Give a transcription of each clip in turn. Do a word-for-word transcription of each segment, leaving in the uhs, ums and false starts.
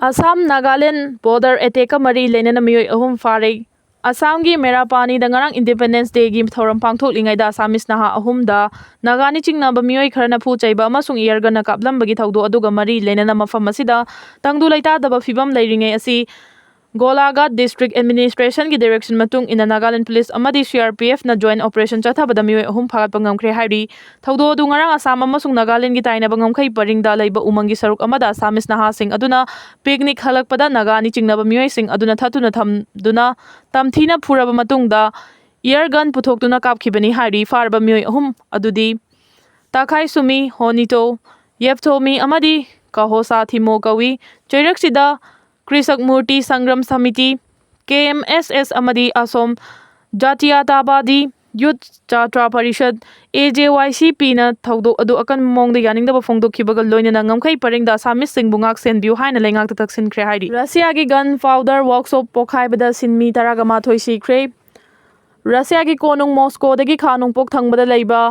Assam Nagaland border ꯑꯦꯇꯦꯛꯀ ꯃꯔꯤ ꯂꯩꯅꯅ ꯃꯤꯑꯣꯏ ꯑꯍꯨꯝ ꯐꯥꯔꯦ꯫ ꯑꯁꯥꯝꯒꯤ ꯃꯦꯔꯥꯄꯥꯅꯤꯗ ꯉꯔꯥꯡ ꯏꯟꯗꯤꯄꯦꯟꯗꯦꯟꯁ ꯗꯦꯒꯤ ꯊꯧꯔꯝ ꯄꯥꯡꯊꯣꯛꯂꯤꯉꯩꯗ ꯑꯁꯥꯃꯤꯁ ꯅꯍꯥ ꯑꯍꯨꯝꯗ ꯅꯥꯒꯥꯅꯤ ꯆꯤꯡꯅꯕ ꯃꯤꯑꯣꯏ ꯈꯔꯅ ꯐꯨ ꯆꯩꯕ ꯑꯃꯁꯨꯡ ꯏꯌꯔꯒꯟꯅ ꯀꯥꯞꯂꯝꯕꯒꯤ ꯊꯧꯗꯣꯛ ꯑꯗꯨꯒ ꯃꯔꯤ ꯂꯩꯅꯅ ꯃꯐꯝ ꯑꯁꯤꯗ ꯇꯪꯗꯨ ꯂꯩꯇꯥꯗꯕ ꯐꯤꯕꯝ ꯂꯩꯔꯤꯉꯩ ꯑꯁꯤ ꯒꯣꯂꯥꯘꯥꯠ ꯗꯤꯁꯇ꯭ꯔꯤꯛ ꯑꯦꯗꯃꯤꯅꯤꯁꯇ꯭ꯔꯦꯁꯟꯒꯤ ꯗꯥꯏꯔꯦꯛꯁꯟ ꯃꯇꯨꯡ ꯏꯟꯅ ꯅꯥꯒꯥꯂꯦꯟ ꯄꯨꯂꯤꯁ ꯑꯃꯗꯤ ꯁꯤ ꯑꯥꯔ ꯄꯤ ꯑꯦꯐꯅ ꯖꯣꯏꯟ ꯑꯣꯄꯔꯦꯁꯟ ꯆꯠꯊꯕꯗ ꯃꯤꯑꯣꯏ ꯑꯍꯨꯝ ꯐꯥꯒꯠꯄ ꯉꯝꯈ꯭ꯔꯦ ꯍꯥꯏꯔꯤ꯫ ꯊꯧꯗꯣꯛ ꯑꯗꯨ ꯉꯔꯥꯡ ꯑꯁꯥꯝ ꯑꯃꯁꯨꯡ ꯅꯥꯒꯥꯂꯦꯟꯒꯤ ꯇꯥꯏꯅꯕ ꯉꯝꯈꯩ ꯄꯔꯤꯡꯗ ꯂꯩꯕ ꯎꯃꯪꯒꯤ ꯁꯔꯨꯛ ꯑꯃꯗ ꯑꯁꯥꯃꯤꯁ ꯅꯍꯥꯁꯤꯡ ꯑꯗꯨꯅ ꯄꯤꯛꯅꯤꯛ ꯍꯜꯂꯛꯄꯗ ꯅꯥꯒꯥꯅꯤ ꯆꯤꯡꯅꯕ ꯃꯤꯑꯣꯏꯁꯤꯡ ꯑꯗꯨꯅ ꯊꯠꯇꯨꯅ ꯊꯝꯗꯨꯅ ꯇꯝꯊꯤꯅ ꯐꯨꯔꯕ ꯃꯇꯨꯡꯗ ꯏꯌꯔ ꯒꯟ ꯄꯨꯊꯣꯛꯇꯨꯅ ꯀꯥꯞꯈꯤꯕꯅꯤ ꯍꯥꯏꯔꯤ꯫ ꯐꯥꯔꯕ ꯃꯤꯑꯣꯏ ꯑꯍꯨꯝ ꯑꯗꯨꯗꯤ ꯇꯥꯈꯥꯏ ꯁꯨꯃꯤ, ꯍꯣꯅꯤꯇꯣ, ꯌꯦꯞꯊꯣꯃꯤ ꯑꯃꯗꯤ ꯀꯍꯣꯁꯥ ꯊꯤꯃꯣ ꯀꯧꯏ꯫ ꯆꯩꯔꯛꯁꯤꯗ ꯀ꯭ꯔꯤꯁꯛ ꯃꯨꯔꯇꯤ ꯁꯪꯒ꯭ꯔꯝ ꯁꯃꯤꯇꯤ, ꯀꯦ ꯑꯦꯝ ꯑꯦꯁ ꯑꯦꯁ ꯑꯃꯗꯤ ꯑꯁꯣꯝ ꯖꯥꯇꯤꯌꯥꯇꯥꯕꯥꯗꯤ ꯌꯨꯠ ꯆꯥꯇ꯭ꯔꯥ ꯄꯔꯤꯁꯠ, ꯑꯦ ꯖꯦ ꯋꯥꯏ ꯁꯤ ꯄꯤꯅ ꯊꯧꯗꯣꯛ ꯑꯗꯨ ꯑꯀꯟꯕ ꯃꯑꯣꯡꯗ ꯌꯥꯅꯤꯡꯗꯕ ꯐꯣꯡꯗꯣꯛꯈꯤꯕꯒ ꯂꯣꯏꯅꯅ ꯉꯝꯈꯩ ꯄꯔꯤꯡꯗ ꯑꯁꯥꯃꯤꯁꯁꯤꯡꯕꯨ ꯉꯥꯛ ꯁꯦꯟꯕꯤꯌꯨ ꯍꯥꯏꯅ ꯂꯩꯉꯥꯛꯇ ꯇꯛꯁꯤꯟꯈ꯭ꯔꯦ ꯍꯥꯏꯔꯤ꯫ ꯔꯁꯤꯌꯥꯒꯤ ꯒꯟ ꯄꯥꯎꯗꯔ ꯋꯥꯔꯛꯁꯣꯞ ꯄꯣꯈꯥꯏꯕꯗ ꯁꯤꯟꯃꯤ ꯇꯔꯥꯒ ꯃꯥꯊꯣꯏ ꯁꯤꯈ꯭ꯔꯦ꯫ ꯔꯁꯤꯌꯥꯒꯤ ꯀꯣꯅꯨꯡ ꯃꯣꯁꯀꯣꯗꯒꯤ ꯈꯥ ꯅꯣꯡꯄꯣꯛ ꯊꯪꯕꯗ ꯂꯩꯕ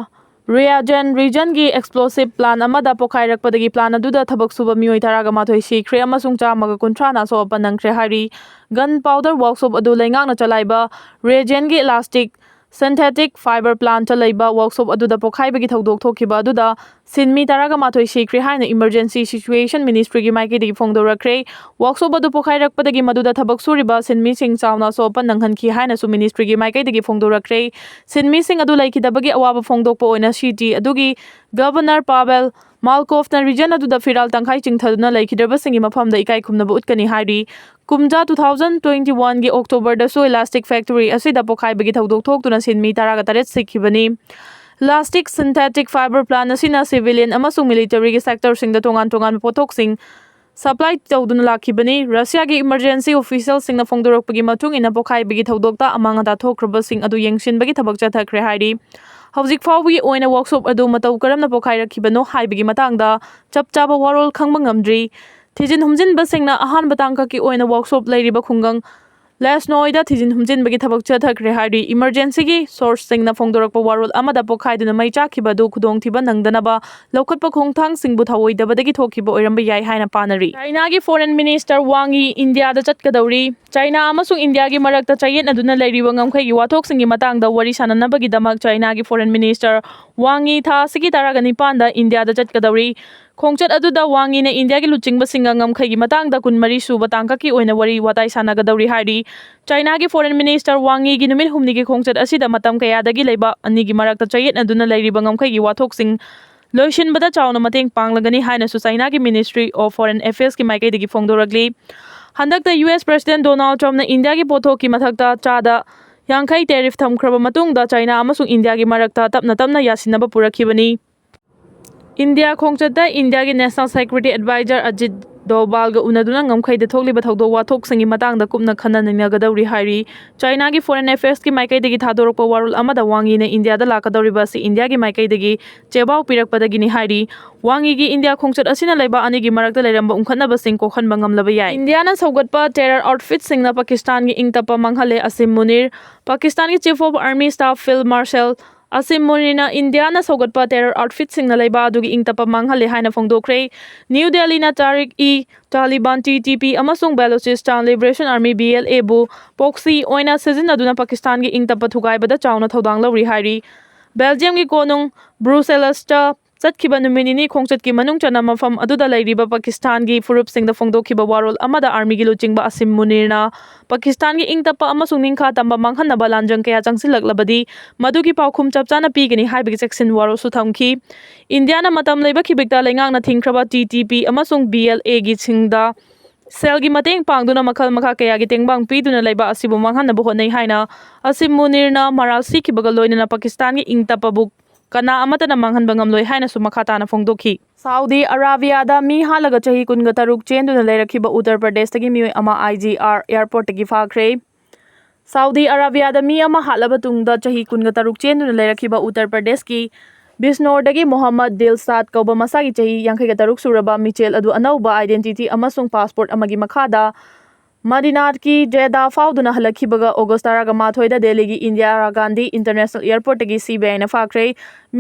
ꯔꯤꯌꯥꯖꯦꯟ ꯔꯤꯖꯟꯒꯤ ꯑꯦꯛꯁꯄ꯭ꯂꯣꯁꯤꯞ ꯄ꯭ꯂꯥꯟ ꯑꯃꯗ ꯄꯣꯈꯥꯏꯔꯛꯄꯗꯒꯤ ꯄ꯭ꯂꯥꯟ ꯑꯗꯨꯗ ꯊꯕꯛ ꯁꯨꯕ ꯃꯤꯑꯣꯏ ꯇꯔꯥꯒ ꯃꯥꯊꯣꯏ ꯁꯤꯈ꯭ꯔꯦ ꯑꯃꯁꯨꯡ ꯆꯥꯝꯃꯒ ꯀꯨꯟꯊ꯭ꯔꯥꯅ ꯑꯁꯣꯛ ꯑꯄꯟ ꯅꯪꯈ꯭ꯔꯦ ꯍꯥꯏꯔꯤ꯫ ꯒꯟ ꯄꯥꯎꯗꯔ ꯋꯥꯔꯛꯁꯣꯞ ꯑꯗꯨ ꯂꯩꯉꯥꯛꯅ ꯆꯂꯥꯏꯕ ꯔꯤꯌꯥꯖꯦꯟꯒꯤ ꯏꯂꯥꯁꯇꯤꯛ ꯁꯤꯟꯊꯦꯇꯤꯛ ꯐꯥꯏꯕꯔ ꯄ꯭ꯂꯥꯟꯇ ꯂꯩꯕ ꯋꯥꯔꯛꯁꯣꯞ ꯑꯗꯨꯗ ꯄꯣꯈꯥꯏꯕꯒꯤ ꯊꯧꯗꯣꯛ ꯊꯣꯛꯈꯤꯕ ꯑꯗꯨꯗ ꯁꯤꯟꯃꯤ ꯇꯔꯥꯒ ꯃꯥꯊꯣꯏ ꯁꯤꯈ꯭ꯔꯦ ꯍꯥꯏꯅ ꯏꯃꯔꯖꯦꯟꯁꯤ ꯁꯤꯆꯨꯋꯦꯁꯟ ꯃꯤꯅꯤꯁꯇ꯭ꯔꯤꯒꯤ ꯃꯥꯏꯀꯩꯗꯒꯤ ꯐꯣꯡꯗꯣꯔꯛꯈ꯭ꯔꯦ꯫ ꯋꯥꯔꯛꯁꯣꯞ ꯑꯗꯨ ꯄꯣꯈꯥꯏꯔꯛꯄꯗꯒꯤ ꯃꯗꯨꯗ ꯊꯕꯛ ꯁꯨꯔꯤꯕ ꯁꯤꯟꯃꯤꯁꯤꯡ ꯆꯥꯎꯅ ꯑꯁꯣꯛ ꯑꯄꯟ ꯅꯪꯍꯟꯈꯤ ꯍꯥꯏꯅꯁꯨ ꯃꯤꯅꯤꯁꯇ꯭ꯔꯤꯒꯤ ꯃꯥꯏꯀꯩꯗꯒꯤ ꯐꯣꯡꯗꯣꯔꯛꯈ꯭ꯔꯦ꯫ ꯁꯤꯟꯃꯤꯁꯤꯡ ꯑꯗꯨ ꯂꯩꯈꯤꯗꯕꯒꯤ ꯑꯋꯥꯕ ꯐꯣꯡꯗꯣꯛꯄ ꯑꯣꯏꯅ ꯁꯤꯇꯤ ꯑꯗꯨꯒꯤ ꯒꯕꯔꯅꯔ ꯄꯥꯕꯦꯜ ꯃꯥꯜꯀꯣꯐꯅ ꯔꯤꯖꯟ ꯑꯗꯨꯗ ꯐꯤꯔꯥꯜ ꯇꯪꯈꯥꯏ ꯆꯤꯡꯊꯗꯨꯅ ꯂꯩꯈꯤꯗ꯭ꯔꯕꯁꯤꯡꯒꯤ ꯃꯐꯝꯗ ꯏꯀꯥꯏ ꯈꯨꯝꯅꯕ ꯎꯠꯀꯅꯤ ꯍꯥꯏꯔꯤ꯫ ꯀꯨꯝꯖꯥ ꯇꯨ ꯊꯥꯎꯖꯟ ꯇ꯭ꯋꯦꯟꯇꯤ ꯋꯥꯟꯒꯤ ꯑꯣꯛꯇꯣꯕꯔꯗꯁꯨ ꯏꯂꯥꯁꯇꯤꯛ ꯐꯦꯛꯇꯣꯔꯤ ꯑꯁꯤꯗ ꯄꯣꯈꯥꯏꯕꯒꯤ ꯊꯧꯗꯣꯛ ꯊꯣꯛꯇꯨꯅ ꯁꯤꯟꯃꯤ ꯇꯔꯥꯒ ꯇꯔꯦꯠ ꯁꯤꯈꯤꯕꯅꯤ꯫ ꯏꯂꯥꯁꯇꯤꯛ ꯁꯤꯟꯊꯦꯇꯤꯛ ꯐꯥꯏꯕꯔ ꯄ꯭ꯂꯥꯟ ꯑꯁꯤꯅ ꯁꯤꯚꯤꯂꯤꯌꯟ ꯑꯃꯁꯨꯡ ꯃꯤꯂꯤꯇꯔꯤꯒꯤ ꯁꯦꯛꯇꯔꯁꯤꯡꯗ ꯇꯣꯉꯥꯟ ꯇꯣꯉꯥꯟꯕ ꯄꯣꯠꯊꯣꯛꯁꯤꯡ ꯁꯄ꯭ꯂꯥꯏ ꯇꯧꯗꯨꯅ ꯂꯥꯛꯈꯤꯕꯅꯤ꯫ ꯔꯁꯤꯌꯥꯒꯤ ꯏꯃꯔꯖꯦꯟꯁꯤ ꯑꯣꯐꯤꯁꯤꯌꯦꯜꯁꯤꯡꯅ ꯐꯣꯡꯗꯣꯔꯛꯄꯒꯤ ꯃꯇꯨꯡ ꯏꯟꯅ ꯄꯣꯈꯥꯏꯕꯒꯤ ꯊꯧꯗꯣꯛꯇ ꯑꯃꯥꯡ ꯑꯇꯥ ꯊꯣꯛꯈ꯭ꯔꯕꯁꯤꯡ ꯑꯗꯨ ꯌꯦꯡꯁꯤꯟꯕꯒꯤ ꯊꯕꯛ ꯆꯠꯊꯈ꯭ꯔꯦ ꯍꯥꯏꯔꯤ꯫ ꯍꯧꯖꯤꯛ ꯐꯥꯎꯕꯒꯤ ꯑꯣꯏꯅ ꯋꯥꯔꯛꯁꯣꯞ ꯑꯗꯨ ꯃꯇꯧ ꯀꯔꯝꯅ ꯄꯣꯈꯥꯏꯔꯛꯈꯤꯕꯅꯣ ꯍꯥꯏꯕꯒꯤ ꯃꯇꯥꯡꯗ ꯆꯞ ꯆꯥꯕ ꯋꯥꯔꯣꯜ ꯈꯪꯕ ꯉꯝꯗ꯭ꯔꯤ꯫ ꯊꯤꯖꯤꯟ ꯍꯨꯝꯖꯤꯟꯕꯁꯤꯡꯅ ꯑꯍꯥꯟꯕ ꯇꯥꯡꯀꯛꯀꯤ ꯑꯣꯏꯅ ꯋꯥꯔꯛꯁꯣꯞ ꯂꯩꯔꯤꯕ ꯈꯨꯡꯒꯪ ꯂꯦꯁꯅꯣꯏꯗ ꯊꯤꯖꯤꯟ ꯍꯨꯝꯖꯤꯟꯕꯒꯤ ꯊꯕꯛ ꯆꯠꯊꯈ꯭ꯔꯦ ꯍꯥꯏꯔꯤ꯫ ꯏꯃꯔꯖꯦꯟꯁꯤꯒꯤ ꯁꯣꯔꯁꯁꯤꯡꯅ ꯐꯣꯡꯗꯣꯔꯛꯄ ꯋꯥꯔꯣꯜ ꯑꯃꯗ ꯄꯣꯈꯥꯏꯗꯨꯅ ꯃꯩ ꯆꯥꯛꯈꯤꯕ ꯑꯗꯨ ꯈꯨꯗꯣꯡꯊꯤꯕ ꯅꯪꯗꯅꯕ ꯂꯧꯈꯠꯄ ꯈꯣꯡꯊꯥꯡꯁꯤꯡꯕꯨ ꯊꯧꯑꯣꯏꯗꯕꯗꯒꯤ ꯊꯣꯛꯈꯤꯕ ꯑꯣꯏꯔꯝꯕ ꯌꯥꯏ ꯍꯥꯏꯅ ꯄꯥꯅꯔꯤ꯫ ꯆꯥꯏꯅꯥꯒꯤ ꯐꯣꯔꯦꯟ ꯃꯤꯅꯤꯁꯇꯔ ꯋꯥꯡ ꯌꯤ ꯏꯟꯗꯤꯌꯥꯗ ꯆꯠꯀꯗꯧꯔꯤ꯫ ꯆꯥꯏꯅꯥ ꯑꯃꯁꯨꯡ ꯏꯟꯗꯤꯌꯥꯒꯤ ꯃꯔꯛꯇ ꯆꯌꯦꯠꯅꯗꯨꯅ ꯂꯩꯔꯤꯕ ꯉꯝꯈꯩꯒꯤ ꯋꯥꯊꯣꯛꯁꯤꯡꯒꯤ ꯃꯇꯥꯡꯗ ꯋꯥꯔꯤ ꯁꯥꯅꯅꯕꯒꯤꯗꯃꯛ ꯆꯥꯏꯅꯥꯒꯤ ꯐꯣꯔꯦꯟ ꯃꯤꯅꯤꯁꯇꯔ ꯋꯥꯡ ꯌꯤ ꯊꯥ ꯑꯁꯤꯒꯤ ꯇꯔꯥꯒ ꯅꯤꯄꯥꯟꯗ ꯏꯟꯗꯤꯌꯥꯗ ꯆꯠꯀꯗꯧꯔꯤ꯫ ꯈꯣꯡꯆꯠ ꯑꯗꯨꯗ ꯋꯥꯡ ꯌꯤꯅ ꯏꯟꯗꯤꯌꯥꯒꯤ ꯂꯨꯆꯤꯡꯕꯁꯤꯡꯒ ꯉꯝꯈꯩꯒꯤ ꯃꯇꯥꯡꯗ ꯀꯨꯟꯃꯔꯤ ꯁꯨꯕ ꯇꯥꯡꯀꯛꯀꯤ ꯑꯣꯏꯅ ꯋꯥꯔꯤ ꯋꯥꯇꯥꯏ ꯁꯥꯟꯅꯒꯗꯧꯔꯤ ꯍꯥꯏꯔꯤ꯫ ꯆꯥꯏꯅꯥꯒꯤ ꯐꯣꯔꯦꯟ ꯃꯤꯅꯤꯁꯇꯔ ꯋꯥꯡ ꯌꯤꯒꯤ ꯅꯨꯃꯤꯠ ꯍꯨꯝꯅꯤꯒꯤ ꯈꯣꯡꯆꯠ ꯑꯁꯤꯗ ꯃꯇꯝ ꯀꯌꯥꯗꯒꯤ ꯂꯩꯕ ꯑꯅꯤꯒꯤ ꯃꯔꯛꯇ ꯆꯌꯦꯠꯅꯗꯨꯅ ꯂꯩꯔꯤꯕ ꯉꯝꯈꯩꯒꯤ ꯋꯥꯊꯣꯛꯁꯤꯡ ꯂꯣꯏꯁꯤꯟꯕꯗ ꯆꯥꯎꯅ ꯃꯇꯦꯡ ꯄꯥꯡꯂꯒꯅꯤ ꯍꯥꯏꯅꯁꯨ ꯆꯥꯏꯅꯥꯒꯤ Ministry of Foreign Affairsꯀꯤ ꯃꯥꯏꯀꯩꯗꯒꯤ ꯐꯣꯡꯗꯣꯔꯛꯂꯤ꯫ ꯍꯟꯗꯛꯇ ꯌꯨ ꯑꯦꯁ ꯄ꯭ꯔꯦꯁꯤꯗꯦꯟ ꯗꯣꯅꯥꯜꯗ ꯇ꯭ꯔꯝꯞꯅ ꯏꯟꯗꯤꯌꯥꯒꯤ ꯄꯣꯠꯊꯣꯛꯀꯤ ꯃꯊꯛꯇ ꯆꯥꯗ ꯌꯥꯡꯈꯩ ꯇꯦꯔꯤꯐ ꯊꯝꯈ꯭ꯔꯕ ꯃꯇꯨꯡꯗ ꯆꯥꯏꯅꯥ ꯑꯃꯁꯨꯡ ꯏꯟꯗꯤꯌꯥꯒꯤ ꯃꯔꯛꯇ ꯇꯞꯅ ꯇꯞꯅ ꯌꯥꯁꯤꯟꯅꯕ ꯄꯨꯔꯛꯈꯤꯕꯅꯤ꯫ ꯏꯟꯗꯤꯌꯥ ꯈꯣꯡꯆꯠꯇ ꯏꯟꯗꯤꯌꯥꯒꯤ National Security Advisor ꯑꯖꯤꯠ ꯗꯣꯚꯥꯜꯒ ꯎꯅꯗꯨꯅ ꯉꯝꯈꯩꯗ ꯊꯣꯛꯂꯤꯕ ꯊꯧꯗꯣꯛ ꯋꯥꯊꯣꯛꯁꯤꯡꯒꯤ ꯃꯇꯥꯡꯗ ꯀꯨꯞꯅ ꯈꯟꯅ ꯅꯩꯅꯒꯗꯧꯔꯤ ꯍꯥꯏꯔꯤ꯫ ꯆꯥꯏꯅꯥꯒꯤ Foreign Affairsꯀꯤ ꯃꯥꯏꯀꯩꯗꯒꯤ ꯊꯥꯗꯣꯔꯛꯄ ꯋꯥꯔꯣꯜ ꯑꯃꯗ ꯋꯥꯡ ꯌꯤꯅ ꯏꯟꯗꯤꯌꯥꯗ ꯂꯥꯛꯀꯗꯧꯔꯤꯕ ꯑꯁꯤ ꯏꯟꯗꯤꯌꯥꯒꯤ ꯃꯥꯏꯀꯩꯗꯒꯤ ꯆꯦꯕꯥꯎ ꯄꯤꯔꯛꯄꯗꯒꯤꯅꯤ ꯍꯥꯏꯔꯤ꯫ ꯋꯥꯡ ꯌꯤꯒꯤ ꯏꯟꯗꯤꯌꯥ ꯈꯣꯡꯆꯠ ꯑꯁꯤꯅ ꯂꯩꯕꯥꯛ ꯑꯅꯤꯒꯤ ꯃꯔꯛꯇ ꯂꯩꯔꯝꯕ ꯎꯪꯈꯠꯅꯕꯁꯤꯡ ꯀꯣꯛꯍꯟꯕ ꯉꯝꯂꯕ ꯌꯥꯏ꯫ ꯏꯟꯗꯤꯌꯥꯅ ꯁꯧꯒꯠꯄ terror outfitꯁꯤꯡꯅ ꯄꯥꯀꯤꯁꯇꯥꯟꯒꯤ ꯏꯪ ꯇꯞꯄ ꯃꯥꯡꯍꯜꯂꯦ, ꯑꯁꯤꯝ ꯃꯨꯅꯤꯔ꯫ ꯄꯥꯀꯤꯁꯇꯥꯟꯒꯤ Chief of Army Staff Field Marshal ꯑꯁꯤꯝ ꯃꯨꯅꯤꯔꯅ Indian ꯁꯧꯒꯠꯄ terror outfitꯁꯤꯡꯅ ꯂꯩꯕꯥꯛ ꯑꯗꯨꯒꯤ ꯏꯪ ꯇꯞꯄ ꯃꯥꯡꯍꯜꯂꯦ ꯍꯥꯏꯅ ꯐꯣꯡꯗꯣꯛꯈ꯭ꯔꯦ꯫ ꯅ꯭ꯌꯨ ꯗꯦꯜꯂꯤꯅ ꯇꯥꯔꯤꯛ ꯏ ꯇꯥꯂꯤꯕꯥꯟ, ꯇꯤ ꯇꯤ ꯄꯤ, ꯑꯃꯁꯨꯡ Balochistan Liberation Army, B L Aꯕꯨ proxy ꯑꯣꯏꯅ ꯁꯤꯖꯤꯟꯅꯗꯨꯅ ꯄꯥꯀꯤꯁꯇꯥꯟꯒꯤ ꯏꯪ ꯇꯞꯄ ꯊꯨꯒꯥꯏꯕꯗ ꯆꯥꯎꯅ ꯊꯧꯗꯥꯡ ꯂꯧꯔꯤ ꯍꯥꯏꯔꯤ꯫ ꯕꯦꯜꯖꯤꯌꯝꯒꯤ ꯀꯣꯅꯨꯡ ꯕ꯭ꯔꯨꯁꯦꯂꯁꯇ ꯆꯠꯈꯤꯕ ꯅꯨꯃꯤꯠ ꯅꯤꯅꯤ ꯈꯣꯡꯆꯠꯀꯤ ꯃꯅꯨꯡ ꯆꯟꯅ ꯃꯐꯝ ꯑꯗꯨꯗ ꯂꯩꯔꯤꯕ ꯄꯥꯀꯤꯁꯇꯥꯟꯒꯤ ꯐꯨꯔꯨꯞꯁꯤꯡꯗ ꯐꯣꯡꯗꯣꯛꯈꯤꯕ ꯋꯥꯔꯣꯜ ꯑꯃꯗ ꯑꯥꯔꯃꯤꯒꯤ ꯂꯨꯆꯤꯡꯕ ꯑꯁꯤꯝ ꯃꯨꯅꯤꯔꯅ ꯄꯥꯀꯤꯁꯇꯥꯟꯒꯤ ꯏꯪ ꯇꯞꯄ ꯑꯃꯁꯨꯡ ꯅꯤꯡꯈꯥ ꯇꯝꯕ ꯃꯥꯡꯍꯟꯅꯕ ꯂꯥꯟꯖꯪ ꯀꯌꯥ ꯆꯪꯁꯤꯜꯂꯛꯂꯕꯗꯤ ꯃꯗꯨꯒꯤ ꯄꯥꯎꯈꯨꯝ ꯆꯞ ꯆꯥꯅ ꯄꯤꯒꯅꯤ ꯍꯥꯏꯕꯒꯤ ꯆꯦꯛꯁꯤꯟ ꯋꯥꯔꯣꯜꯁꯨ ꯊꯝꯈꯤ꯫ ꯏꯟꯗꯤꯌꯥꯅ ꯃꯇꯝ ꯂꯩꯕ ꯈꯤꯕꯤꯛꯇ ꯂꯩꯉꯥꯛꯅ ꯊꯤꯡꯈ꯭ꯔꯕ ꯇꯤ ꯇꯤ ꯄꯤ ꯑꯃꯁꯨꯡ ꯕꯤ ꯑꯦꯜ ꯑꯦꯒꯤ ꯁꯤꯡꯗ ꯁꯦꯜꯒꯤ ꯃꯇꯦꯡ ꯄꯥꯡꯗꯨꯅ ꯃꯈꯜ ꯃꯈꯥ ꯀꯌꯥꯒꯤ ꯇꯦꯡꯕꯥꯡ ꯄꯤꯗꯨꯅ ꯂꯩꯕ ꯑꯁꯤꯕꯨ ꯃꯥꯡꯍꯟꯅꯕ ꯍꯣꯠꯅꯩ ꯍꯥꯏꯅ ꯑꯁꯤꯝ ꯃꯨꯅꯤꯔꯅ ꯃꯔꯥꯜ ꯁꯤꯈꯤꯕꯒ ꯂꯣꯏꯅꯅ ꯄꯥꯀꯤꯁꯇꯥꯟꯒꯤ ꯏꯪ ꯇꯞꯄꯕꯨ ꯀꯅꯥ ꯑꯃꯠꯇꯅ ꯃꯥꯡꯍꯟꯕ ꯉꯝꯂꯣꯏ ꯍꯥꯏꯅꯁꯨ ꯃꯈꯥ ꯇꯥꯅ ꯐꯣꯡꯗꯣꯛꯈꯤ꯫ ꯁꯥꯎꯗꯤ ꯑꯔꯥꯕꯤꯌꯥꯗ ꯃꯤ ꯍꯥꯠꯂꯒ ꯆꯍꯤ ꯀꯨꯟꯒ ꯇꯔꯨꯛ ꯆꯦꯟꯗꯨꯅ ꯂꯩꯔꯛꯈꯤꯕ ꯎꯠꯇꯔ ꯄ꯭ꯔꯗꯦꯁꯇꯒꯤ ꯃꯤꯑꯣꯏ ꯑꯃ ꯑꯥꯏ ꯖꯤ ꯑꯥꯔ ꯑꯦꯌꯔꯄꯣꯔꯠꯇꯒꯤ ꯐꯥꯈ꯭ꯔꯦ꯫ ꯁꯥꯎꯗꯤ ꯑꯔꯥꯕꯤꯌꯥꯗ ꯃꯤ ꯑꯃ ꯍꯥꯠꯂꯕ ꯇꯨꯡꯗ ꯆꯍꯤ ꯀꯨꯟꯒ ꯇꯔꯨꯛ ꯆꯦꯟꯗꯨꯅ ꯂꯩꯔꯛꯈꯤꯕ ꯎꯠꯇꯔ ꯄ꯭ꯔꯗꯦꯁꯀꯤ ꯕꯤꯁꯅꯣꯔꯗꯒꯤ ꯃꯣꯍꯝꯃꯗ ꯗꯤꯜꯁꯥꯗ ꯀꯧꯕ ꯃꯁꯥꯒꯤ ꯆꯍꯤ ꯌꯥꯡꯈꯩꯒ ꯇꯔꯨꯛ ꯁꯨꯔꯕ ꯃꯤꯆꯦꯜ ꯑꯗꯨ ꯑꯅꯧꯕ identity ꯑꯃꯁꯨꯡ passport ꯑꯃꯒꯤ ꯃꯈꯥꯗ ꯃꯗꯤꯅꯥꯠꯀꯤ ꯖꯦꯗꯥ ꯐꯥꯎꯗꯨꯅ ꯍꯜꯂꯛꯈꯤꯕꯒ ꯑꯣꯒꯁ ꯇꯔꯥꯃꯥꯊꯣꯏꯗ ꯗꯦꯜꯂꯤꯒꯤ Indira Gandhi international ꯑꯦꯌꯔꯄꯣꯔꯠꯇꯒꯤ C B ꯑꯥꯏꯅ ꯐꯥꯈ꯭ꯔꯦ꯫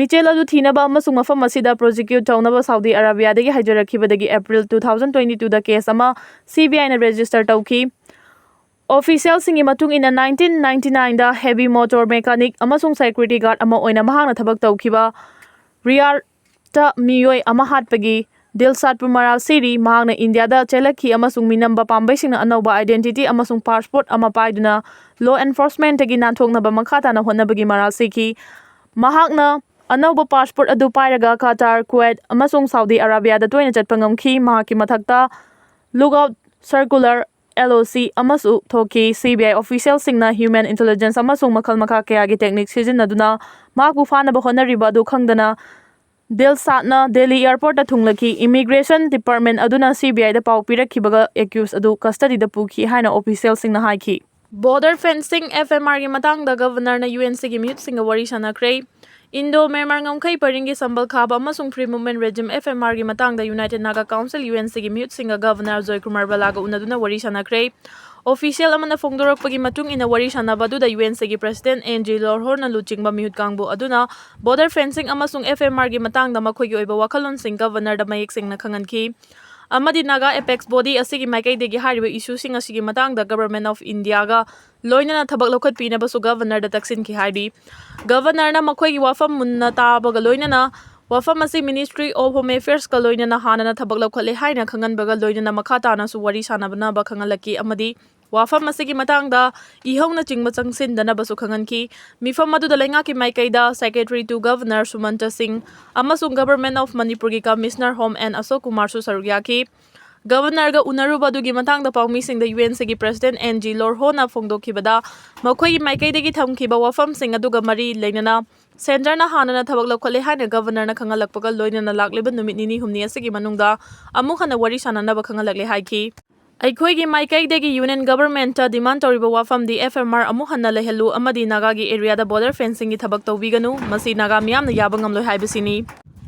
ꯃꯤꯆꯦꯜ ꯑꯗꯨ ꯊꯤꯅꯕ ꯑꯃꯁꯨꯡ ꯃꯐꯝ ꯑꯁꯤꯗ ꯄ꯭ꯔꯣꯁꯤꯀ꯭ꯌꯨꯠ ꯇꯧꯅꯕ ꯁꯥꯎꯗꯤ ꯑꯔꯥꯕꯤꯌꯥꯗꯒꯤ ꯍꯥꯏꯖꯔꯛꯈꯤꯕꯗꯒꯤ ꯑꯦꯄ꯭ꯔꯤꯜ two thousand twenty twoꯗ ꯀꯦꯁ ꯑꯃ ꯁꯤ ꯕꯤ ꯑꯥꯏꯅ ꯔꯦꯖꯤꯁꯇꯔ ꯇꯧꯈꯤ꯫ ꯑꯣꯐꯤꯁꯤꯌꯦꯜꯁꯤꯡꯒꯤ ꯃꯇꯨꯡ ꯏꯟꯅ, nineteen ninety nineꯗ heavy motor mechanic ꯑꯃꯁꯨꯡ security guard ꯑꯃ ꯑꯣꯏꯅ ꯃꯍꯥꯛꯅ ꯊꯕꯛ ꯇꯧꯈꯤꯕ ꯔꯤꯌꯥꯔ ꯇ ꯃꯤꯑꯣꯏ ꯑꯃ ꯍꯥꯠꯄꯒꯤ ꯗꯤꯜꯁꯥꯠꯄꯨ ꯃꯔꯥꯜ ꯁꯤꯔꯤ꯫ ꯃꯍꯥꯛꯅ ꯏꯟꯗꯤꯌꯥꯗ ꯆꯦꯜꯂꯛꯈꯤ ꯑꯃꯁꯨꯡ ꯃꯤꯅꯝꯕ ꯄꯥꯝꯕꯩꯁꯤꯡꯅ ꯑꯅꯧꯕ identity ꯑꯃꯁꯨꯡ ꯄꯥꯁꯄꯣꯔꯠ ꯑꯃ ꯄꯥꯏꯗꯨꯅ law enforcementꯇꯒꯤ ꯅꯥꯟꯊꯣꯛꯅꯕ ꯃꯈꯥ ꯇꯥꯅ ꯍꯣꯠꯅꯕꯒꯤ ꯃꯔꯥꯜ ꯁꯤꯈꯤ꯫ ꯃꯍꯥꯛꯅ ꯑꯅꯧꯕ ꯄꯥꯁꯄꯣꯔꯠ ꯑꯗꯨ ꯄꯥꯏꯔꯒ ꯀꯇꯥꯔ, ꯀꯨꯋꯦꯠ ꯑꯃꯁꯨꯡ ꯁꯥꯎꯗꯤ ꯑꯔꯥꯕꯤꯌꯥꯗ ꯇꯣꯏꯅ ꯆꯠꯄ ꯉꯝꯈꯤ꯫ ꯃꯍꯥꯛꯀꯤ ꯃꯊꯛꯇ lookout circular, L O C ꯑꯃꯁꯨ ꯊꯣꯛꯈꯤ꯫ C B I officialꯁꯤꯡꯅ human intelligence ꯑꯃꯁꯨꯡ ꯃꯈꯜ ꯃꯈꯥ ꯀꯌꯥꯒꯤ technique ꯁꯤꯖꯤꯟꯅꯗꯨꯅ ꯃꯍꯥꯛꯄꯨ ꯐꯥꯅꯕ ꯍꯣꯠꯅꯔꯤꯕ ꯑꯗꯨ ꯈꯪꯗꯅ ꯗꯤꯜꯁꯥꯠꯅ ꯗꯦꯜꯂꯤ ꯑꯦꯌꯔꯄꯣꯔꯠꯇ ꯊꯨꯡꯂꯈꯤ꯫ Immigration department ꯑꯗꯨꯅ C B Iꯗ ꯄꯥꯎ ꯄꯤꯔꯛꯈꯤꯕꯒ accused ꯑꯗꯨ custodyꯗ ꯄꯨꯈꯤ ꯍꯥꯏꯅ officialꯁꯤꯡꯅ ꯍꯥꯏꯈꯤ꯫ Border fencing, F M Rꯒꯤ ꯃꯇꯥꯡꯗ Governorꯅ U N Cꯒꯤ ꯃꯤꯍꯨꯠꯁꯤꯡꯒ ꯋꯥꯔꯤ ꯁꯥꯟꯅꯈ꯭ꯔꯦ꯫ Indo-Myanmar ꯉꯝꯈꯩ ꯄꯔꯤꯡꯒꯤ ꯁꯝꯕꯜ ꯈꯥꯕ ꯑꯃꯁꯨꯡ Free Movement Regime, F M Rꯒꯤ ꯃꯇꯥꯡꯗ United Naga Council, U N Cꯒꯤ ꯃꯤꯍꯨꯠꯁꯤꯡꯒ Governor Joy Kumar Balaꯒ ꯎꯅꯗꯨꯅ ꯋꯥꯔꯤ ꯁꯥꯟꯅꯈ꯭ꯔꯦ꯫ Official ꯑꯃꯅ ꯐꯣꯡꯗꯣꯔꯛꯄꯒꯤ ꯃꯇꯨꯡ ꯏꯟꯅ, ꯋꯥꯔꯤ ꯁꯥꯟꯅꯕ ꯑꯗꯨꯗ U N Cꯒꯤ President N G Lorhornna ꯂꯨꯆꯤꯡꯕ ꯃꯤꯍꯨꯠ ꯀꯥꯡꯕꯨ ꯑꯗꯨꯅ border fencing ꯑꯃꯁꯨꯡ F M Rꯒꯤ ꯃꯇꯥꯡꯗ ꯃꯈꯣꯏꯒꯤ ꯑꯣꯏꯕ ꯋꯥꯈꯜꯂꯣꯟꯁꯤꯡ Governorꯗ ꯃꯌꯦꯛ ꯁꯦꯡꯅ ꯈꯪꯍꯟꯈꯤ꯫ ꯑꯃꯗꯤ Naga Apex Body ꯑꯁꯤꯒꯤ ꯃꯥꯏꯀꯩꯗꯒꯤ ꯍꯥꯏꯔꯤꯕ issueꯁꯤꯡ ꯑꯁꯤꯒꯤ ꯃꯇꯥꯡꯗ Government of Indiaꯒ ꯂꯣꯏꯅꯅ ꯊꯕꯛ ꯂꯧꯈꯠꯄꯤꯅꯕꯁꯨ Governorꯗ ꯇꯛꯁꯤꯟꯈꯤ ꯍꯥꯏꯔꯤ꯫ Governorꯅ ꯃꯈꯣꯏꯒꯤ ꯋꯥꯐꯝ ꯃꯨꯟꯅ ꯇꯥꯕꯒ ꯂꯣꯏꯅꯅ ꯋꯥꯐꯝ ꯑꯁꯤ Ministry of Home Affairꯁꯀ ꯂꯣꯏꯅꯅ ꯍꯥꯟꯅꯅ ꯊꯕꯛ ꯂꯧꯈꯠꯂꯦ ꯍꯥꯏꯅ ꯈꯪꯍꯟꯕꯒ ꯂꯣꯏꯅꯅ ꯃꯈꯥ ꯇꯥꯅꯁꯨ ꯋꯥꯔꯤ ꯁꯥꯟꯅꯕꯅꯕ ꯈꯪꯍꯜꯂꯛꯈꯤ ꯑꯃꯗꯤ ꯋꯥꯐꯝ ꯑꯁꯤꯒꯤ ꯃꯇꯥꯡꯗ ꯏꯍꯧꯅꯆꯤꯡꯕ ꯆꯪꯁꯤꯟꯗꯅꯕꯁꯨ ꯈꯪꯍꯟꯈꯤ꯫ ꯃꯤꯐꯝ ꯑꯗꯨꯗ ꯂꯩꯉꯥꯛꯀꯤ ꯃꯥꯏꯀꯩꯗ Secretary to Governor Sumanta Singh ꯑꯃꯁꯨꯡ Government of ꯃꯅꯤꯄꯨꯔꯒꯤ Commissioner Home N Ashok Kumarꯁꯨ ꯁꯔꯨꯛ ꯌꯥꯈꯤ꯫ Governorꯒ ꯎꯅꯔꯨꯕ ꯑꯗꯨꯒꯤ ꯃꯇꯥꯡꯗ ꯄꯥꯎꯃꯤꯁꯤꯡꯗ U N Cꯒꯤ President N G Lorhornna ꯐꯣꯡꯗꯣꯛꯈꯤꯕꯗ, ꯃꯈꯣꯏꯒꯤ ꯃꯥꯏꯀꯩꯗꯒꯤ ꯊꯝꯈꯤꯕ ꯋꯥꯐꯝꯁꯤꯡ ꯑꯗꯨꯒ ꯃꯔꯤ ꯂꯩꯅꯅ Centreꯅ ꯍꯥꯟꯅꯅ ꯊꯕꯛ ꯂꯧꯈꯠꯂꯦ ꯍꯥꯏꯅ Governorꯅ ꯈꯪꯍꯜꯂꯛꯄꯒ ꯂꯣꯏꯅꯅ ꯂꯥꯛꯂꯤꯕ ꯅꯨꯃꯤꯠ ꯅꯤꯅꯤ ꯍꯨꯝꯅꯤ ꯑꯁꯤꯒꯤ ꯃꯅꯨꯡꯗ ꯑꯃꯨꯛ ꯍꯟꯅ ꯋꯥꯔꯤ ꯁꯥꯟꯅꯅꯕ ꯈꯪꯍꯜꯂꯛꯂꯦ ꯍꯥꯏꯈꯤ꯫ ꯑꯩꯈꯣꯏꯒꯤ ꯃꯥꯏꯀꯩꯗꯒꯤ Union Governmentꯇ demand ꯇꯧꯔꯤꯕ ꯋꯥꯐꯝꯗꯤ F M R ꯑꯃꯨꯛ ꯍꯟꯅ ꯂꯩꯍꯜꯂꯨ ꯑꯃꯗꯤ ꯅꯥꯒꯥꯒꯤ areaꯗ border fencingꯒꯤ ꯊꯕꯛ ꯇꯧꯕꯤꯒꯅꯨ, ꯃꯁꯤ ꯅꯥꯒꯥ ꯃꯤꯌꯥꯝꯅ ꯌꯥꯕ ꯉꯝꯂꯣꯏ ꯍꯥꯏꯕꯁꯤꯅꯤ꯫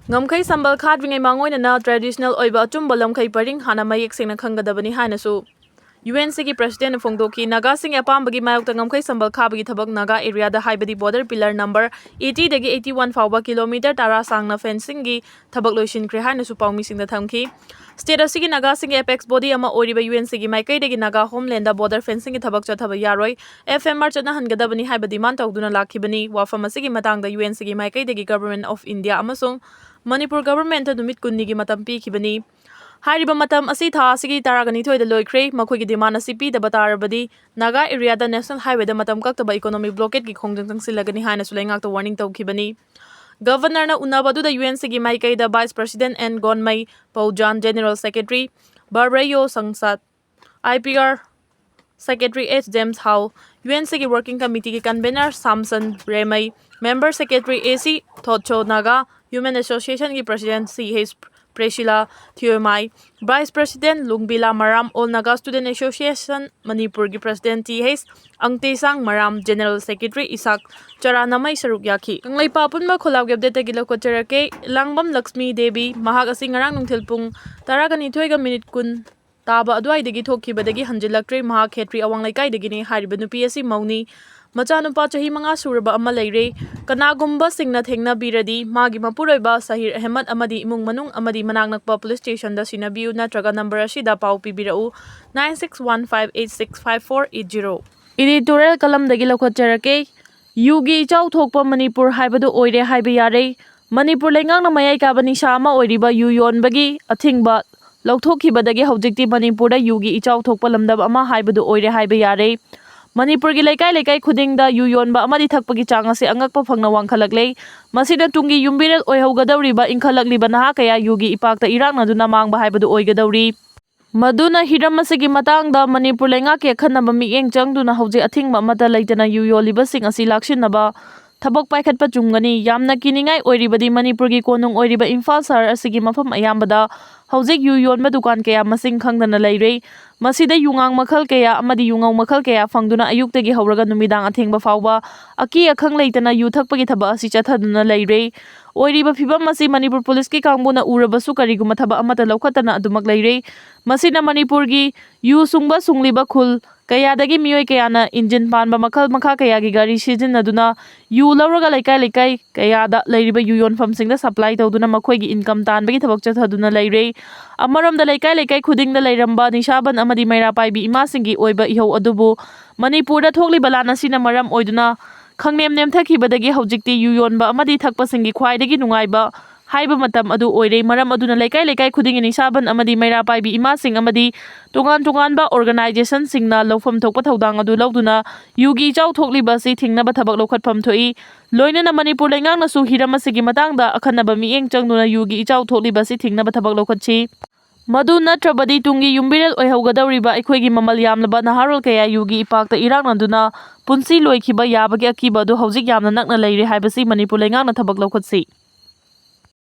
ꯉꯝꯈꯩ ꯁꯝꯕꯜ ꯈꯥꯗ꯭ꯔꯤꯉꯩ ꯃꯥꯡꯑꯣꯏꯅꯅ traditional ꯑꯣꯏꯕ ꯑꯆꯨꯝꯕ ꯂꯝꯈꯩ ꯄꯔꯤꯡ ꯍꯥꯟꯅ ꯃꯌꯦꯛ ꯁꯦꯡꯅ ꯈꯪꯒꯗꯕꯅꯤ ꯍꯥꯏꯅꯁꯨ ꯌꯨ ꯑꯦꯟ ꯁꯤꯒꯤ ꯄ꯭ꯔꯁꯤꯗꯦꯟꯅ ꯐꯣꯡꯗꯣꯛꯈꯤ꯫ ꯅꯥꯒꯥꯁꯤꯡꯒꯤ ꯑꯄꯥꯝꯕꯒꯤ ꯃꯥꯌꯣꯛꯇ ꯉꯝꯈꯩ ꯁꯝꯕꯜ ꯈꯥꯕꯒꯤ ꯊꯕꯛ ꯅꯥꯒꯥ ꯑꯦꯔꯤꯌꯥꯗ, ꯍꯥꯏꯕꯗꯤ ꯕꯣꯔꯗꯔ ꯄꯤꯂꯔ ꯅꯝꯕꯔ ꯑꯩꯠꯇꯤꯗꯒꯤ ꯑꯩꯠꯇꯤ ꯋꯥꯟ ꯐꯥꯎꯕ ꯀꯤꯂꯣꯃꯤꯇꯔ ꯇꯔꯥ ꯁꯥꯡꯅ ꯐꯦꯟꯁꯤꯡꯒꯤ ꯊꯕꯛ ꯂꯣꯏꯁꯤꯟꯈ꯭ꯔꯦ ꯍꯥꯏꯅꯁꯨ ꯄꯥꯎꯃꯤꯁꯤꯡꯗ ꯊꯝꯈꯤ꯫ ꯁ꯭ꯇꯦꯠ ꯑꯁꯤꯒꯤ ꯅꯥꯒꯥꯁꯤꯡꯒꯤ ꯑꯦꯄꯦꯛꯁ ꯕꯣꯗꯤ ꯑꯃ ꯑꯣꯏꯔꯤꯕ ꯌꯨ ꯑꯦꯟ ꯁꯤꯒꯤ ꯃꯥꯏꯀꯩꯗꯒꯤ ꯅꯥꯒꯥ ꯍꯣꯝꯂꯦꯟꯗ ꯕꯣꯔꯗꯔ ꯐꯦꯟꯁꯤꯡꯒꯤ ꯊꯕꯛ ꯆꯠꯊꯕ ꯌꯥꯔꯣꯏ, ꯑꯦꯐ ꯑꯦꯝ ꯑꯥꯔ ꯆꯠꯅꯍꯟꯒꯗꯕꯅꯤ ꯍꯥꯏꯕ ꯗꯤꯃꯥꯟ ꯇꯧꯗꯨꯅ ꯂꯥꯛꯈꯤꯕꯅꯤ꯫ ꯋꯥꯐꯝ ꯑꯁꯤꯒꯤ ꯃꯇꯥꯡꯗ ꯌꯨ ꯑꯦꯟ ꯁꯤꯒꯤ ꯃꯥꯏꯀꯩꯗꯒꯤ ꯒꯚꯔꯟꯃꯦꯟꯠ ꯑꯣꯐ ꯏꯟꯗꯤꯌꯥ ꯑꯃꯁꯨꯡ ꯃꯅꯤꯄꯨꯔ ꯒꯚꯔꯟꯃꯦꯟꯠꯇ ꯅꯨꯃꯤꯠ ꯀꯨꯟꯅꯤꯒꯤ ꯃꯇꯝ ꯄꯤꯈꯤꯕꯅꯤ꯫ ꯍꯥꯏꯔꯤꯕ ꯃꯇꯝ ꯑꯁꯤ ꯊꯥ ꯑꯁꯤꯒꯤ ꯇꯔꯥꯒ ꯅꯤꯊꯣꯏꯗ ꯂꯣꯏꯈ꯭ꯔꯦ꯫ ꯃꯈꯣꯏꯒꯤ ꯗꯤꯃꯥꯟ ꯑꯁꯤ ꯄꯤꯗꯕ ꯇꯥꯔꯕꯗꯤ ꯅꯥꯒꯥ ꯑꯦꯔꯤꯌꯥꯗ ꯅꯦꯁꯅꯦꯜ ꯍꯥꯏꯋꯦꯗ ꯃꯇꯝ ꯀꯛꯇꯕ ꯏꯀꯣꯅꯣꯃꯤꯛ ꯕ꯭ꯂꯣꯀꯦꯗꯀꯤ ꯈꯣꯡꯖꯪ ꯆꯪꯁꯤꯜꯂꯒꯅꯤ ꯍꯥꯏꯅꯁꯨ ꯂꯩꯉꯥꯛꯇ ꯋꯥꯔꯅꯤꯡ ꯇꯧꯈꯤꯕꯅꯤ꯫ ꯒꯚꯔꯅꯔꯅ ꯎꯅꯕ ꯑꯗꯨꯗ ꯌꯨ ꯑꯦꯟ ꯁꯤꯒꯤ ꯃꯥꯏꯀꯩꯗ vice president N Gonmei Poujan, general secretary Barbreyo ꯁꯪꯁꯥꯠ, I P R secretary S James Hau, U N ꯁꯤꯒꯤ ꯋꯥꯔꯀꯤꯡ ꯀꯃꯤꯇꯤꯒꯤ convenor Samson Remei, member secretary A C Thotso Naga human ꯑꯦꯁꯣꯁꯤꯌꯦꯁꯟꯒꯤ president C H Presila Thiyomai, vice president Lungbila Maram, all Naga student association ꯃꯅꯤꯄꯨꯔꯒꯤ president T H Angtesang Maram, general secretary Isaac Charanmei ꯁꯔꯨꯛ ꯌꯥꯈꯤ꯫ ꯀꯪꯂꯩꯄꯥꯛ ꯑꯄꯨꯟꯕ ꯈꯣꯜꯂꯥꯎꯒꯤ ꯑꯞꯗꯦꯠꯇꯒꯤ ꯂꯧꯈꯠꯆꯔꯛꯀꯦ꯫ ꯂꯥꯡꯕꯝ ꯂꯛꯁꯃꯤ ꯗꯦꯕꯤ, ꯃꯍꯥꯛ ꯑꯁꯤ ꯉꯔꯥꯡ ꯅꯨꯡꯊꯤꯜ ꯄꯨꯡ ꯇꯔꯥꯒ ꯅꯤꯊꯣꯏꯒ ꯃꯤꯅꯤꯠ ꯀꯨꯟ ꯇꯥꯕ ꯑꯗꯨꯋꯥꯏꯗꯒꯤ ꯊꯣꯛꯈꯤꯕꯗꯒꯤ ꯍꯟꯖꯤꯜꯂꯛꯇ꯭ꯔꯦ꯫ ꯃꯍꯥꯛ ꯈꯦꯇ꯭ꯔꯤ ꯑꯋꯥꯡ ꯂꯩꯀꯥꯏꯗꯒꯤꯅꯤ꯫ ꯍꯥꯏꯔꯤꯕ ꯅꯨꯄꯤ ꯑꯁꯤ ꯃꯧꯅꯤ꯫ ꯃꯆꯥꯅꯨꯄꯥ ꯆꯍꯤ ꯃꯉꯥ ꯁꯨꯔꯕ ꯑꯃ ꯂꯩꯔꯦ꯫ ꯀꯅꯥꯒꯨꯝꯕꯁꯤꯡꯅ ꯊꯦꯡꯅꯕꯤꯔꯗꯤ ꯃꯥꯒꯤ ꯃꯄꯨꯔꯣꯏꯕ ꯁꯍꯤꯔ ꯑꯍꯃꯗ ꯑꯃꯗꯤ ꯏꯃꯨꯡ ꯃꯅꯨꯡ ꯑꯃꯗꯤ ꯃꯅꯥꯛ ꯅꯛꯄ ꯄꯨꯂꯤꯁ ꯁ꯭ꯇꯦꯁꯟꯗ ꯁꯤꯟꯅꯕꯤꯌꯨ ꯅꯠꯇ꯭ꯔꯒ ꯅꯝꯕꯔ ꯑꯁꯤꯗ ꯄꯥꯎ ꯄꯤꯕꯤꯔꯛꯎ, nine six one five eight six five four eight zero꯫ Editorial ꯀꯂꯝꯗꯒꯤ ꯂꯧꯈꯠꯆꯔꯛꯀꯦ꯫ ꯌꯨꯒꯤ ꯏꯆꯥꯎ ꯊꯣꯛꯄ ꯃꯅꯤꯄꯨꯔ ꯍꯥꯏꯕꯗꯨ ꯑꯣꯏꯔꯦ ꯍꯥꯏꯕ ꯌꯥꯔꯦ꯫ ꯃꯅꯤꯄꯨꯔ ꯂꯩꯉꯥꯛꯅ ꯃꯌꯥꯏ ꯀꯥꯕ ꯅꯤꯁꯥ ꯑꯃ ꯑꯣꯏꯔꯤꯕ ꯌꯨ ꯌꯣꯟꯕꯒꯤ ꯑꯊꯤꯡꯕ ꯂꯧꯊꯣꯛꯈꯤꯕꯗꯒꯤ ꯍꯧꯖꯤꯛꯇꯤ ꯃꯅꯤꯄꯨꯔꯗ ꯌꯨꯒꯤ ꯏꯆꯥꯎ ꯊꯣꯛꯄ ꯂꯝꯗꯝ ꯑꯃ ꯍꯥꯏꯕꯗꯨ ꯑꯣꯏꯔꯦ ꯍꯥꯏꯕ ꯌꯥꯔꯦ꯫ ꯃꯅꯤꯄꯨꯔꯒꯤ ꯂꯩꯀꯥꯏ ꯂꯩꯀꯥꯏ ꯈꯨꯗꯤꯡꯗ ꯌꯨ ꯌꯣꯟꯕ ꯑꯃꯗꯤ ꯊꯛꯄꯒꯤ ꯆꯥꯡ ꯑꯁꯤ ꯑꯉꯛꯄ ꯐꯪꯅ ꯋꯥꯡꯈꯠꯂꯛꯂꯦ꯫ ꯃꯁꯤꯅ ꯇꯨꯡꯒꯤ ꯌꯨꯝꯕꯤꯔꯦꯜ ꯑꯣꯏꯍꯧꯒꯗꯧꯔꯤꯕ ꯏꯟꯈꯠꯂꯛꯂꯤꯕ ꯅꯍꯥ ꯀꯌꯥ ꯌꯨꯒꯤ ꯏꯄꯥꯛꯇ ꯏꯔꯥꯛꯅꯗꯨꯅ ꯃꯥꯡꯕ ꯍꯥꯏꯕꯗꯨ ꯑꯣꯏꯒꯗꯧꯔꯤ꯫ ꯃꯗꯨꯅ ꯍꯤꯔꯝ ꯑꯁꯤꯒꯤ ꯃꯇꯥꯡꯗ ꯃꯅꯤꯄꯨꯔ ꯂꯩꯉꯥꯛꯀꯤ ꯑꯈꯟꯅꯕ ꯃꯤꯠꯌꯦꯡ ꯆꯪꯗꯨꯅ ꯍꯧꯖꯤꯛ ꯑꯊꯤꯡꯕ ꯑꯃꯠꯇ ꯂꯩꯇꯅ ꯌꯨ ꯌꯣꯜꯂꯤꯕꯁꯤꯡ ꯑꯁꯤ ꯂꯥꯛꯁꯤꯟꯅꯕ ꯊꯕꯛ ꯄꯥꯏꯈꯠꯄ ꯆꯨꯝꯒꯅꯤ꯫ ꯌꯥꯝꯅ ꯀꯤꯅꯤꯡꯉꯥꯏ ꯑꯣꯏꯔꯤꯕꯗꯤ ꯃꯅꯤꯄꯨꯔꯒꯤ ꯀꯣꯅꯨꯡ ꯑꯣꯏꯔꯤꯕ ꯏꯝꯐꯥꯜ ꯁꯍꯔ ꯑꯁꯤꯒꯤ ꯃꯐꯝ ꯑꯌꯥꯝꯕꯗ ꯍꯧꯖꯤꯛ ꯌꯨ ꯌꯣꯟꯕ ꯗꯨꯀꯥꯟ ꯀꯌꯥ ꯃꯁꯤꯡ ꯈꯪꯗꯅ ꯂꯩꯔꯦ꯫ ꯃꯁꯤꯗ ꯌꯨꯉꯥꯡ ꯃꯈꯜ ꯀꯌꯥ ꯑꯃꯗꯤ ꯌꯨꯉꯧ ꯃꯈꯜ ꯀꯌꯥ ꯐꯪꯗꯨꯅ ꯑꯌꯨꯛꯇꯒꯤ ꯍꯧꯔꯒ ꯅꯨꯃꯤꯗꯥꯡ ꯑꯊꯦꯡꯕ ꯐꯥꯎꯕ ꯑꯀꯤ ꯑꯈꯪ ꯂꯩꯇꯅ ꯌꯨ ꯊꯛꯄꯒꯤ ꯊꯕꯛ ꯑꯁꯤ ꯆꯠꯊꯗꯨꯅ ꯂꯩꯔꯦ꯫ ꯑꯣꯏꯔꯤꯕ ꯐꯤꯕꯝ ꯑꯁꯤ ꯃꯅꯤꯄꯨꯔ ꯄꯨꯂꯤꯁꯀꯤ ꯀꯥꯡꯕꯨꯅ ꯎꯔꯕꯁꯨ ꯀꯔꯤꯒꯨꯝꯕ ꯊꯕꯛ ꯑꯃꯠꯇ ꯂꯧꯈꯠꯇꯅ ꯑꯗꯨꯃꯛ ꯂꯩꯔꯦ꯫ ꯃꯁꯤꯅ ꯃꯅꯤꯄꯨꯔꯒꯤ ꯌꯨ ꯁꯨꯡꯕ ꯁꯨꯡꯂꯤꯕ ꯈꯨꯜ ꯀꯌꯥꯗꯒꯤ ꯃꯤꯑꯣꯏ ꯀꯌꯥꯅ ꯏꯟꯖꯤꯟ ꯄꯥꯟꯕ ꯃꯈꯜ ꯃꯈꯥ ꯀꯌꯥꯒꯤ ꯒꯥꯔꯤ ꯁꯤꯖꯤꯟꯅꯗꯨꯅ ꯌꯨ ꯂꯧꯔꯒ ꯂꯩꯀꯥꯏ ꯂꯩꯀꯥꯏ ꯀꯌꯥꯗ ꯂꯩꯔꯤꯕ ꯌꯨ ꯌꯣꯟꯐꯝꯁꯤꯡꯗ ꯁꯄ꯭ꯂꯥꯏ ꯇꯧꯗꯨꯅ ꯃꯈꯣꯏꯒꯤ ꯏꯟꯀꯝ ꯇꯥꯟꯕꯒꯤ ꯊꯕꯛ ꯆꯠꯊꯗꯨꯅ ꯂꯩꯔꯦ꯫ ꯑꯃꯔꯣꯝꯗ ꯂꯩꯀꯥꯏ ꯂꯩꯀꯥꯏ ꯈꯨꯗꯤꯡꯗ ꯂꯩꯔꯝꯕ ꯅꯤꯁꯥꯕꯟ ꯑꯃꯗꯤ ꯃꯩꯔꯥ ꯄꯥꯏꯕꯤ ꯏꯃꯥꯁꯤꯡꯒꯤ ꯑꯣꯏꯕ ꯏꯍꯧ ꯑꯗꯨꯕꯨ ꯃꯅꯤꯄꯨꯔꯗ ꯊꯣꯛꯂꯤꯕ ꯂꯥꯟ ꯑꯁꯤꯅ ꯃꯔꯝ ꯑꯣꯏꯗꯨꯅ ꯈꯪꯅꯦꯝ ꯅꯦꯝꯊꯈꯤꯕꯗꯒꯤ ꯍꯧꯖꯤꯛꯇꯤ ꯌꯨ ꯌꯣꯟꯕ ꯑꯃꯗꯤ ꯊꯛꯄꯁꯤꯡꯒꯤ ꯈ꯭ꯋꯥꯏꯗꯒꯤ ꯅꯨꯡꯉꯥꯏꯕ ꯍꯥꯏꯕ ꯃꯇꯝ ꯑꯗꯨ ꯑꯣꯏꯔꯦ꯫ ꯃꯔꯝ ꯑꯗꯨꯅ ꯂꯩꯀꯥꯏ ꯂꯩꯀꯥꯏ ꯈꯨꯗꯤꯡꯒꯤ ꯅꯤꯁꯥꯕꯟ ꯑꯃꯗꯤ ꯃꯩꯔꯥ ꯄꯥꯏꯕꯤ ꯏꯃꯥꯁꯤꯡ ꯑꯃꯗꯤ ꯇꯣꯉꯥꯟ ꯇꯣꯉꯥꯟꯕ ꯑꯣꯔꯒꯅꯥꯏꯖꯦꯁꯟꯁꯤꯡꯅ ꯂꯧꯐꯝ ꯊꯣꯛꯄ ꯊꯧꯗꯥꯡ ꯑꯗꯨ ꯂꯧꯗꯨꯅ ꯌꯨꯒꯤ ꯏꯆꯥꯎ ꯊꯣꯛꯂꯤꯕ ꯑꯁꯤ ꯊꯤꯡꯅꯕ ꯊꯕꯛ ꯂꯧꯈꯠꯐꯝ ꯊꯣꯛꯏ꯫ ꯂꯣꯏꯅꯅ ꯃꯅꯤꯄꯨꯔ ꯂꯩꯉꯥꯛꯅꯁꯨ ꯍꯤꯔꯝ ꯑꯁꯤꯒꯤ ꯃꯇꯥꯡꯗ ꯑꯈꯟꯅꯕ ꯃꯤꯠꯌꯦꯡ ꯆꯪꯗꯨꯅ ꯌꯨꯒꯤ ꯏꯆꯥꯎ ꯊꯣꯛꯂꯤꯕ ꯑꯁꯤ ꯊꯤꯡꯅꯕ ꯊꯕꯛ ꯂꯧꯈꯠꯁꯤ꯫ ꯃꯗꯨ ꯅꯠꯇ꯭ꯔꯕꯗꯤ ꯇꯨꯡꯒꯤ ꯌꯨꯝꯕꯤꯔꯦꯜ ꯑꯣꯏꯍꯧꯒꯗꯧꯔꯤꯕ ꯑꯩꯈꯣꯏꯒꯤ ꯃꯃꯜ ꯌꯥꯝꯂꯕ ꯅꯍꯥꯔꯣꯜ ꯀꯌꯥ ꯌꯨꯒꯤ ꯏꯄꯥꯛꯇ ꯏꯔꯥꯛꯅꯗꯨꯅ ꯄꯨꯟꯁꯤ ꯂꯣꯏꯈꯤꯕ ꯌꯥꯕꯒꯤ ꯑꯀꯤꯕ ꯑꯗꯨ ꯍꯧꯖꯤꯛ ꯌꯥꯝꯅ ꯅꯛꯅ ꯂꯩꯔꯦ ꯍꯥꯏꯕꯁꯤ ꯃꯅꯤꯄꯨꯔ ꯂꯩꯉꯥꯛꯅ ꯊꯕꯛ ꯂꯧꯈꯠꯁꯤ꯫